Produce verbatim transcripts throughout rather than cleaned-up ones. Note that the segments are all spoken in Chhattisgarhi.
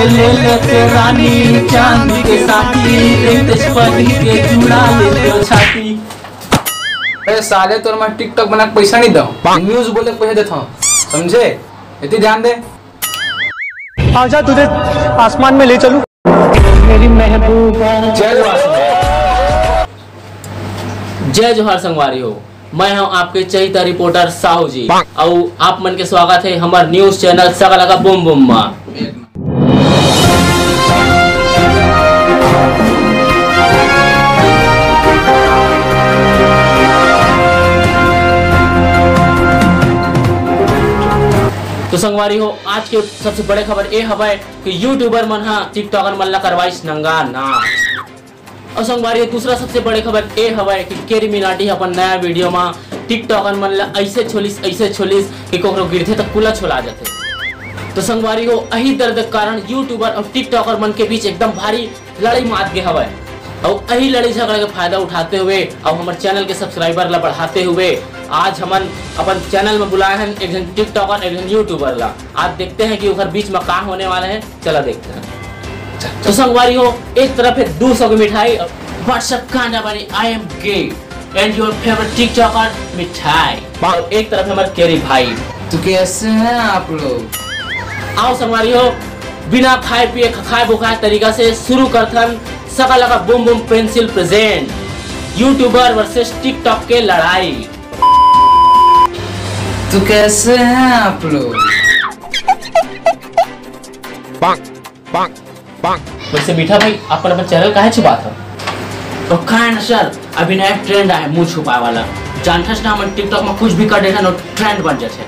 ले लेते रानी चांदी के साथी, रितेश परी के जुड़ा लेते छाती। अरे साले, तोर मैं TikTok बना के पैसा नहीं दूं, न्यूज बोले के पैसा देता हूँ, समझे? इतनी ध्यान दे। आजा तुझे आसमान में ले चलूं। मेरी महबूबा। जय जोहार। जय जोहार संगवारी हो, मैं हूं आपके चहिता रिपोर्टर साहू जी, अउ आप मन के स्वागत है हमर न्यूज चैनल सगा लगा बूम बूम मा। तो संगवारी हो, आज के सबसे बड़े खबर ए हवय कि यूट्यूबर मन ह टिकटॉकर मन ला करवाइस नंगा नाच। अउ संगवारी हो, दूसरा सबसे बड़े खबर ए हवय कि केरी मिनाटी ह अपन नया वीडियो म टिकटॉकर मन ला ऐसे छोलिस, ऐसे छोलिस कि कोकरो गिरथे त कुला छोला जाथे। तो संगवारी हो, अही दर्द के कारण यूट्यूबर अउ टिकटॉकर मन के बीच एकदम भारी लड़ाई मात गे हवय। अउ अही लड़ाई झगड़ा के फायदा उठाते हुए अउ हमर चैनल के सब्सक्राइबर ला बढ़ाते हुए आज हमन अपन चैनल में बुलाए हन एक झन टिकटॉकर, एक झन यूट्यूबर ला। आज देखते हैं कि ओकर बीच में का होने वाला है। चला देखते हैं। तो संगवारी हो, एक तरफ है दो सौ की मिठाई, WhatsApp कांडा बारी, I am gay and your favorite TikToker मिठाई, और एक तरफ है हमारे केरी भाई। तो कैसे हैं आप लोग? आओ संगवारी हो, बिना खाए पिए खखाए बुखाए तरीका से शुरू करथन सका लगा boom boom pencil present YouTuber versus TikTok के लड़ाई। तो कैसे हैं आप लोग? वैसे मीठा भाई, अपन अपन चैनल काहे छुपात हव? तो काहे न सर, अभी नया ट्रेंड आए मुंह छुपाए वाला। जानथस ना, हमन टिकटॉक में कुछ भी कर देथन और ट्रेंड बन जाथे।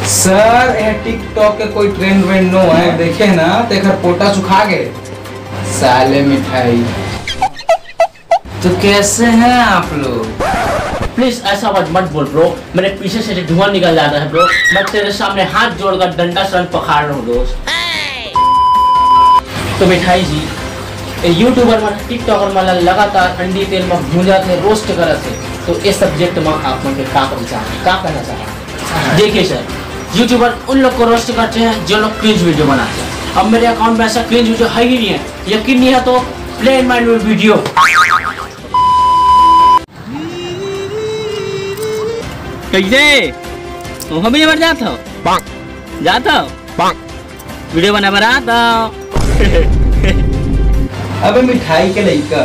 सर, ये टिकटॉक के कोई ट्रेंड व्रेंड नो है, देखे ना, तेखर पोटा सुखा गए साले मिठाई। तो कैसे हैं आप लोग? प्लीज ऐसा वर्ड मत बोल ब्रो, मेरे पीछे से जो धुआं निकल जाता है ब्रो। मैं तेरे सामने हाथ जोड़कर दंडासन पखार रहा हूँ दोस्त। तो मिठाई जी, ये यूट्यूबर मन टिकटॉकर मन ला लगातार अंडी तेल में भूंजा थे, रोस्ट करत थे, तो इस सब्जेक्ट में आप मन के का विचार है, का कहना चाहते हैं? देखिए सर, यूट्यूबर उन लोग को रोस्ट करते हैं जो लोग क्रिंज वीडियो बनाते हैं। अब मेरे अकाउंट में ऐसा क्रिंज वीडियो है ही नहीं है, यकीन नहीं है तो प्ले माय वीडियो। कैसे? तुम भी मर जात हो? जात हो? वीडियो बना बना तो। अबे मिठाई के लइका,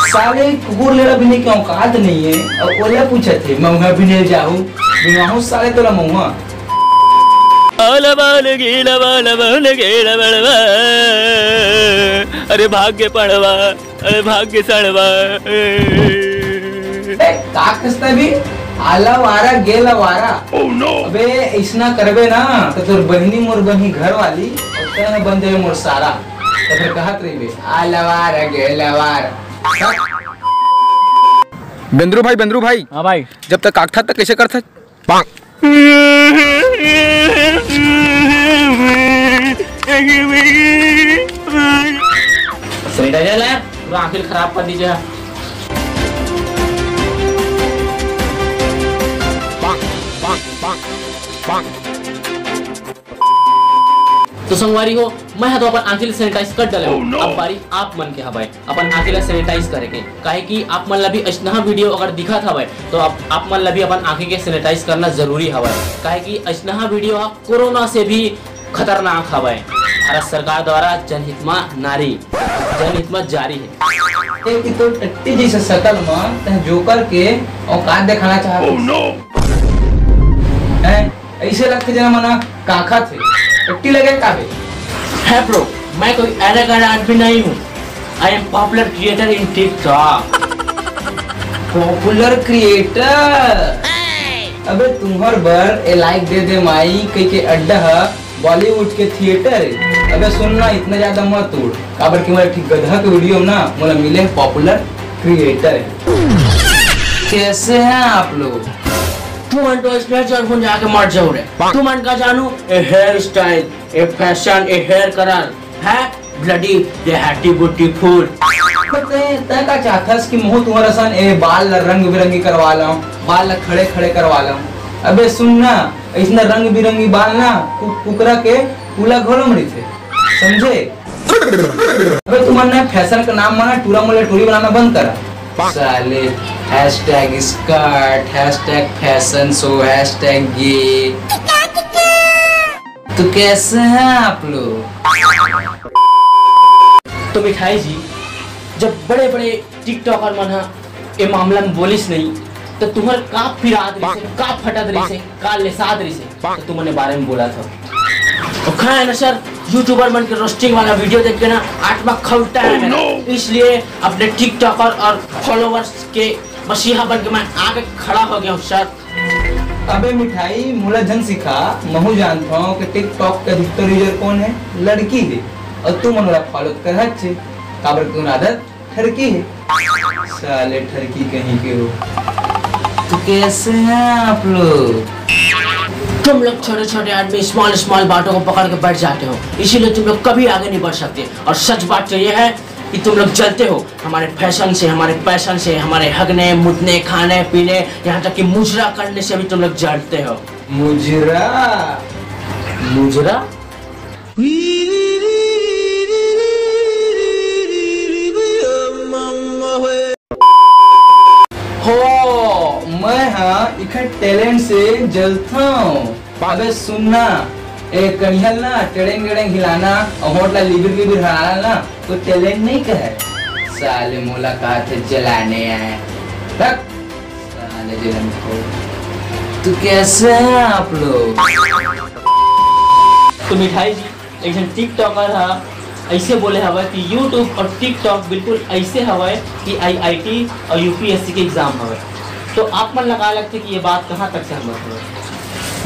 साले कुकुर लेड़ा भी नहीं के औकात नहीं है, और ओला पूछत है, "मऊहा भी नहीं जाहू, बिनाहू साले तोला मऊहा।" आला बाल गेला बाल बाल गेला बड़वा, अरे भाग्य पड़वा। अरे भाग के साड़वा। ए, का कस तैं भी? आला वारा गेला वारा। Oh no! अबे, ऐसना करबे ना, तो तोर बहिनी मोर बहिनी घर वाली, और तैं बन जाबे मोर सारा। तो फिर कहत रहिबे, "आला वारा गेला वारा।" बेंदरू भाई, बेंदरू भाई। हाँ भाई। जब तक काकथा तक कैसे करथा? सैनिटाइजर ला, पूरा आंखी खराब कर दीजिए। तो संगवारी हो, मैं ह तो अपन आंखी ल सैनिटाइज कर डले हूँ। Oh no! अब बारी आप मन के हवय अपन आंखी ल सैनिटाइज करे के, काहे कि आप मन ला भी अइसनहा वीडियो अगर दिखत हवय, तो आप, आप मन ला भी अपन आंखी के सैनिटाइज करना जरूरी हवय, काहे कि अइसनहा वीडियो ह कोरोना से भी खतरनाक हवय। भारत सरकार द्वारा जनहित मा नारी, जनहित मा जारी है। एक तो टट्टी जैसे शकल मा तैं जोकर के औकात दिखाना चाहत हस। Oh no! हैं? ऐसे लगथे जेना मना काखा थे। टट्टी लगे का बे? है ब्रो, मैं कोई एरोगेंट आदमी नहीं हूँ। I am popular creator in TikTok। Popular creator? अबे तुम्हर बर ए लाइक दे दे माई कह के अड्डा ह बॉलीवुड के थिएटर है। अबे सुन ना, इतना ज्यादा मत उड़, काबर कि मोला एक ठिक गधा के वीडियो में ना मोला मिले पॉपुलर क्रिएटर है। कैसे हैं आप लोग? तुमन तो स्ट्रेचर हो जाके मर जाओ रे। तुमन का जानू ए हेयर स्टाइल, ए फैशन, ए हेयर कलर है ब्लडी देहाती बूटी फूड। तैं, तैं का चाहथस कि महूं तुम्हर असन ए बाल ला रंग बिरंगी करवा लाऊं, बाल ला खड़े खड़े करवा लाऊं? अबे सुन ना, अइसना रंग बिरंगी बाल ना कु-, कुकरा के कूला घलो म रहिथे, समझे? अबे तुमन ना फैशन के नाम म ना टूरा मोला टूरी बनाना बंद करा। साले, hashtag skirt, hashtag fashion show, hashtag ये। तो कैसे हैं आप लोग? तो मिठाई जी, जब बड़े बड़े टिकटॉकर मन ह ए मामला में बोलिस नहीं, तो तुम्हर का पिरात रहिसे, का फटत रहिसे, का लेसात रहिसे, तो तुमन ए बारे में बोला था। तो का है ना सर, यूट्यूबर मन के रोस्टिंग वाला वीडियो देख के ना आत्मा खौलता है मेरा। इसलिए अपने टिकटॉकर और फॉलोअर्स के मसीहा बन के मैं आके खड़ा हो गया हूँ सर। अबे मिठाई, मोला झन सिखा, महू जानत हूँ कि टिकटॉक के अधिकतर यूजर कौन है, लड़की है। और तू मन ओला फॉलो कर हच्चे, काबर के आदत ठरकी है। साले ठरकी कहीं के हो। तो कैसे हैं आप लोग? तुम लोग छोटे छोटे आदमी स्मॉल स्मॉल बातों को पकड़ के बैठ जाते हो, इसीलिए तुम लोग कभी आगे नहीं बढ़ सकते। और सच बात तो यह है कि तुम लोग जलते हो हमारे फैशन से, हमारे पैशन से, हमारे हगने मुतने, खाने पीने, यहाँ तक कि मुजरा करने से भी तुम लोग जलते हो। मुजरा? मुजरा? हो, मैं हा इखर टैलेंट से जलथंव। अबे सुन ना, ए कनिहल ना टेड़ेंग टेड़ेंग हिलाना और होंठ ला लिबिर लिबिर हलाना ना कोई टैलेंट नहीं कहे। साले मोला कहा थे जलाने आए। रख। साले जलन को। तो कैसे हैं आप लोग? तो मिठाई जी, एक जन टिकटॉकर हा ऐसे बोले हवय कि यूट्यूब और टिकटॉक बिल्कुल ऐसे हवय कि आईआईटी और यूपीएससी के एग्जाम हवय। तो आप मन लगा लगते कि ये बात कहाँ तक सहमत हवय?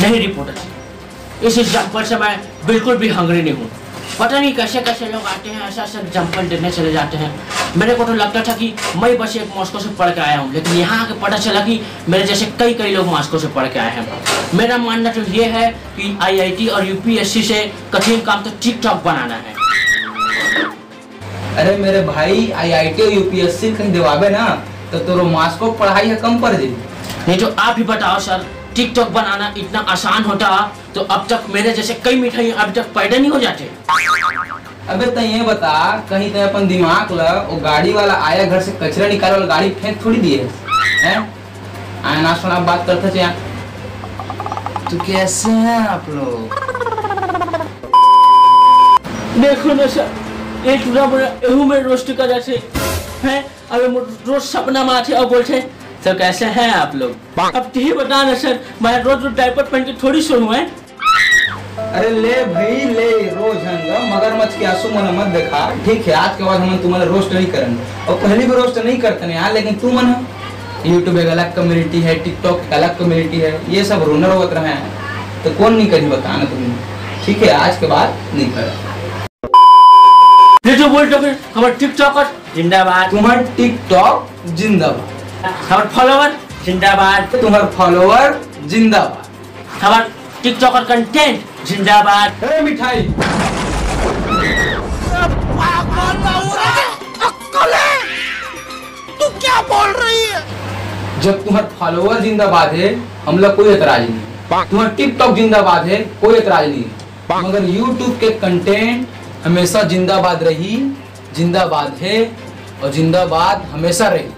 नहीं रिपोर्टर जी, इस एग्जाम्पल से मैं बिल्कुल भी हंग्री नहीं हूँ। पता नहीं कैसे कैसे लोग आते हैं, ऐसा ऐसा एग्जाम्पल देने चले जाते हैं। मेरे को तो लगता था कि मैं बस एक मॉस्को से पढ़ के आया हूँ, लेकिन यहाँ आके पता चला कि मेरे जैसे कई कई लोग मॉस्को से पढ़ के आए हैं। मेरा मानना तो ये है कि आईआईटी और यूपीएससी से कठिन काम तो टिकटॉक बनाना है। अरे मेरे भाई, आईआईटी और यूपीएससी कहीं देवाबे ना, तो तोरो मॉस्को पढ़ाई है कम पड़ जाई। नहीं तो आप ही बताओ सर, टिकटॉक बनाना इतना आसान होता तो अब तक मेरे जैसे कई मिठाई अभी तक पैदा नहीं हो जाते। अबे तैं ये बता, कहीं तैं अपन दिमाग ल वो गाड़ी वाला आया घर से कचरा निकाले वाला गाड़ी फेंक थोड़ी दिए है, हैं? आया ना सुना बात करता थे यहाँ। तो कैसे हैं आप लोग? देखो ना सर, ये टूरा मोरा एहू में रोस्ट कर जाते हैं। अबे मोर रोज सपना में आते और बोलते, "सर, कैसे हैं आप लोग?" अब तही बता ना सर, मैं रोज रोज डायपर पहन के थोड़ी सोऊं, हैं? अरे ले भाई ले, रोज हंगा मगरमच्छ के आंसू मन मत देखा, ठीक है? आज के बाद हम तुम्हारे रोस्ट नहीं करेंगे, और पहली भी रोस्ट नहीं करते हैं यार, लेकिन तू मन YouTube एक अलग कम्युनिटी है, टिकटॉक एक अलग कम्युनिटी है, ये सब रोनर होत रहे हैं, तो कौन नहीं करी बताना तुम्हें, ठीक है? आज के बाद नहीं करें। ये जो बोल तो फिर हमारे टिकटॉकर जिंदाबाद। तुम्हार टिकटॉक जिंदाबाद। हमार फॉलोअर जिंदाबाद। तुम्हार फॉलोअर जिंदाबाद। हमार टिकटॉकर कंटेंट जिंदाबाद। ए मिठाई। पागल औरत, अक्कल है? तू क्या बोल रही है? जब तुम्हार फॉलोअर जिंदाबाद है, हमला कोई एतराज नहीं। तुम्हार टिकटॉक जिंदाबाद है, कोई एतराज नहीं। मगर YouTube के कंटेंट हमेशा जिंदाबाद रही, जिंदाबाद है और जिंदाबाद हमेशा रही।